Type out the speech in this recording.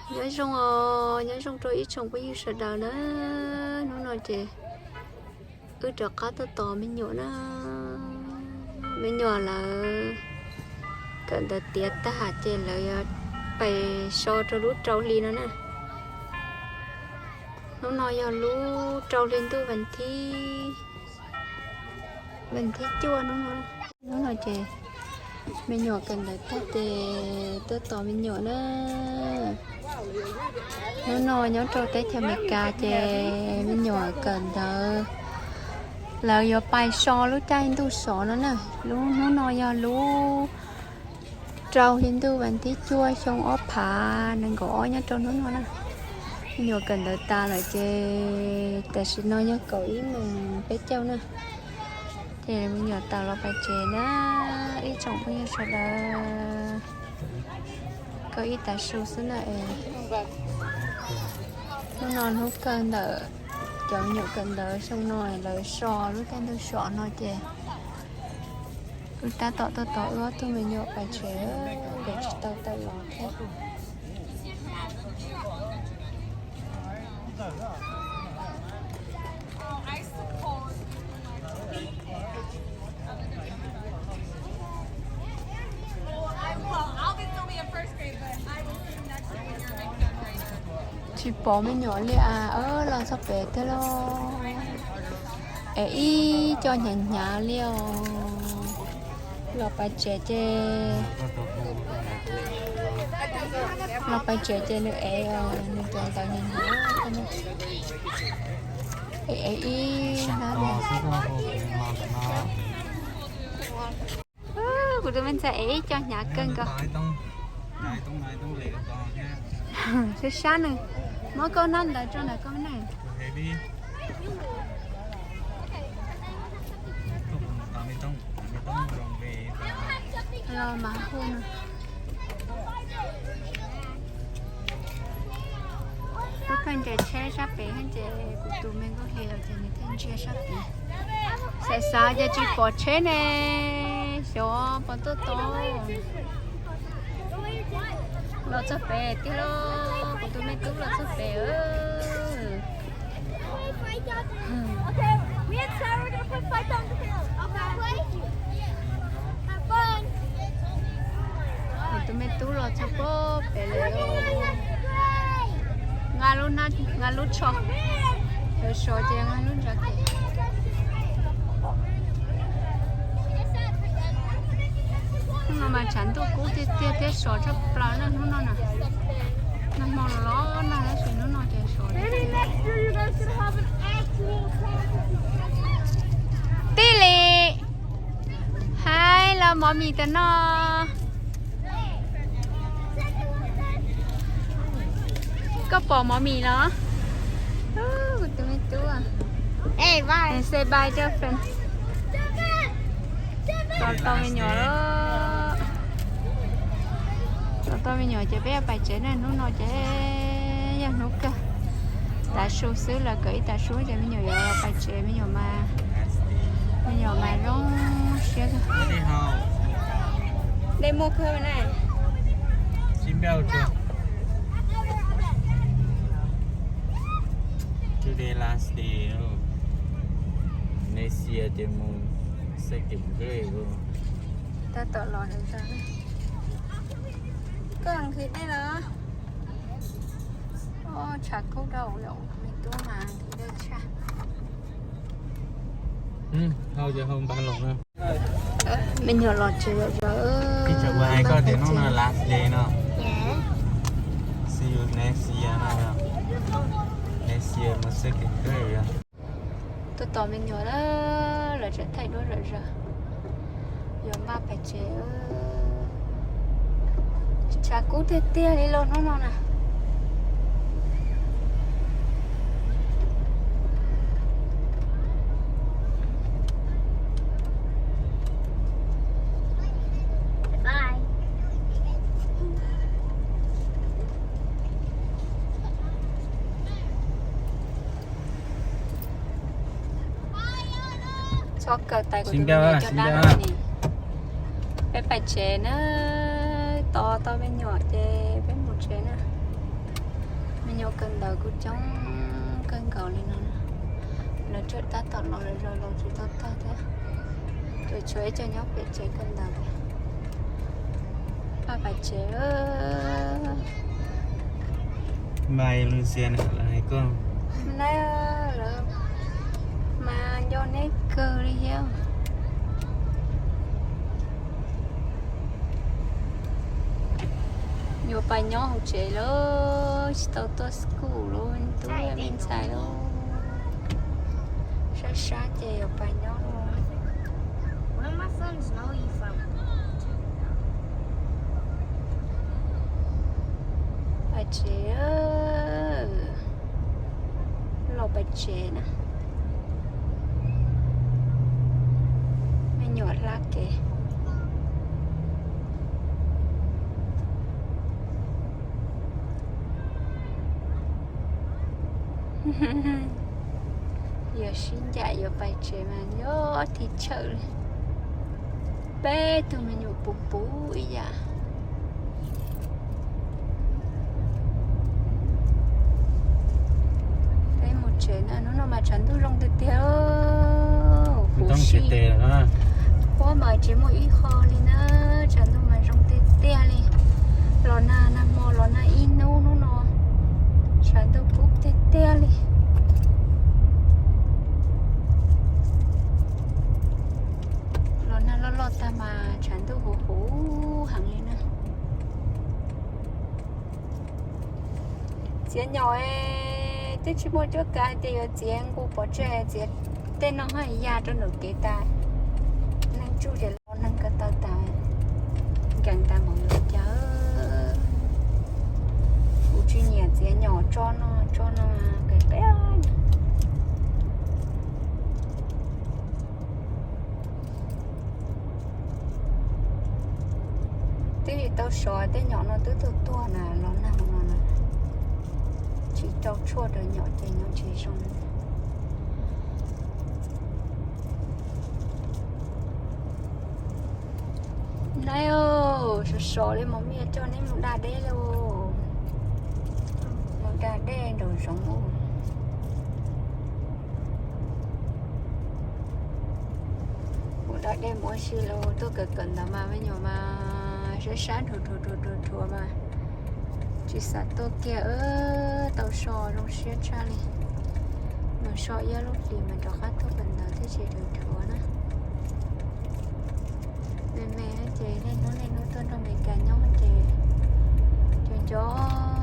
Nyob zoo os, nyob zoo rau ib tsoom phooj ywg sawv daws na. Hnub no ces wb rov qab tuaj tos me nyuam na. Me nyuam lawv kawm ntawv tiav tag ces lawv yuav pais so rau lub rau hli no na. Hnub no yog lub rau hli ntuj vas thib, vas thib cuaj hnub no. Hnub no ces me nyuam kawm ntawv tag ces tuaj tos me nyuam na. Hnub no nyob rau teb chaws Amelikas ces me nyuam kawm ntawv, lawv yuav pais so lub caij ntuj sov no na. Lub hnub no yog lub rau hli ntuj vas thib cuaj xyoo ob phav nees nkaum ob nyob rau hnub no na. Me nyuam kawm ntawv tas lawm ces tam sim no yog kaum ib moos peb caug na. Ces me nyuam tau los pais tsev na, ib tsoom phooj ywg sawv daws. Kaum ib tav su xwb na es. Hnub no hnub kawg ntawm cov me nyuam kawm ntawv xyoo no lawv so lub caij ntuj sov no ces wb tab tom tuaj tos wb ob tug me nyuam pais tsev, pem tsis tau tawm los thiab. Tsis pom me nyuam li as, los txog pem tiag lauj. Es ib co hnyav hnyav li os. Los pais tsev ces, los pais tsev ces nws ev, nws cov ntawv hnyav hnyav. Es ev ib hnab. Kuv tus me ntxhais ev ib co hnyav kawg nkaus. Sab sab nws, muab koj hnab ntawd tso ntawm koj me neej. Los mas hu no. Lub kheej ces tsheb sab pem thiab ces kuv tus me nkauj hli los ces nws thiaj ntsia sab pem. Xav xav ces tsis pom tsheb ne, xyov puas tuaj tau. Los txog pem tiag lauj, kuv tus me tub los txog pem. Kuv tus me tub los txog pem lawm. Nqa lub tsho, lawv sov ces nqa lub ntsa kev. Hnub no mas tshav ntuj kub tiag tiag thiab sov tshaj plaws na hnub no na. Nag hmo los los nag tab sis hnub no ces sov tiag tiag. Tij Lis, hais los mov mis tam no. Koj pom mov mis los? Kuv tus me tub. Say bye rau friend. Tos tau me nyuam lawm. Tos tau me nyuam ces peb yuav pais tsev na, hnub no ces yog hnub kawg. Tav su xwb, lawv kawm ib tav su ces me nyuam yuav pais tsev, me nyuam mas, me nyuam mas zoo siab. Dej muaj kawg na. Today last day. Next year ces mus second grade. Tab tom los lawm. Koj nqhis dej los? Tshav kub dhau lawm, me tub mas nqhis dej tshaj. Hau ces hau npaj los na. Me nyuam los tsev zom zaws. Ib tsam ua hais koj tias hnub no last day no. See you next year no. Next year mus second grade. Tuaj tos me nyuam na, lawv tseem thaij duab zom zaws. Yuav npaj pais tsev. Tshav kub tiag tiag li los hnub no na. Txhob kaw tais kuv tus me nyuam cov dab no ni. Peb pais tsev na, tos tau me nyuam ces peb mus tsev na. Nyob kawm ntawv kuj coob kawg nkaus li no. Lawv tseem tab tom los lawv los los tsis tau tag thiab. Ces tshuav ib co nyob pem tsev kawm ntawv li. Paj pas tsev. Npaj Lucia na, lawv hais koj. Nab, lawv mas nco neb kawg li thiab. Yuav pais nyob hauv tsev lawm, tsis tau tuaj school lawm, tub me ntxhais lawm. Sab sab ces yuav pais nyob lawm. Pais tsev, los pais tsev na. Me nyuam hla kev. Yog sib ncaim yuav pais tsev mas yog thib tshawm li. Peb tug me nyuam puv puv ib yam. Peb mus tsev na, hnub no mas tshav ntuj zoo tiag tiag. Huv si, huab mas tsis muaj ib qho li na, tshav ntuj mas zoo tiag tiag li. Los nag nag hmo los nag ib hnub, hnub no tshav ntuj kub tiag tiag li. Los nag loj loj tag mas tshav ntuj huv huv heev li na. Txiav nyom twb tsis muaj cuab kav tias yuav txiav nqus pov tseg, txiav tej no haj ya rau nram kev tas. Neeg tsuj ces los neeg ko taw tas, nkees tas npaum li cas. Kuv tsis nyiam txiav nyom tso no tso no, qis qis. Twb tsis tau sov tej nyom no twb tuag tuag na, los nag no na, tsis rau tshuaj rau nyom ces nyom tsis zoo. Nab, sov sov li mas mej coj neb mus da dej lauj. Mus da dej nraum zoov lauj. Mus da dej mus ua si los tuaj kawm kawm ntawv mas me nyuam mas sab sab dhuav dhuav dhuav dhuav mas tsis xav tuaj kiag, tau so zoo siab tshaj li. Mus so ib lub hlis mas rov qab tuaj kawm ntawv thiaj tsis dhuav dhuav na. Me me ces niaj hnub niaj hnub tuaj nrog Meskas nyob ces nco nco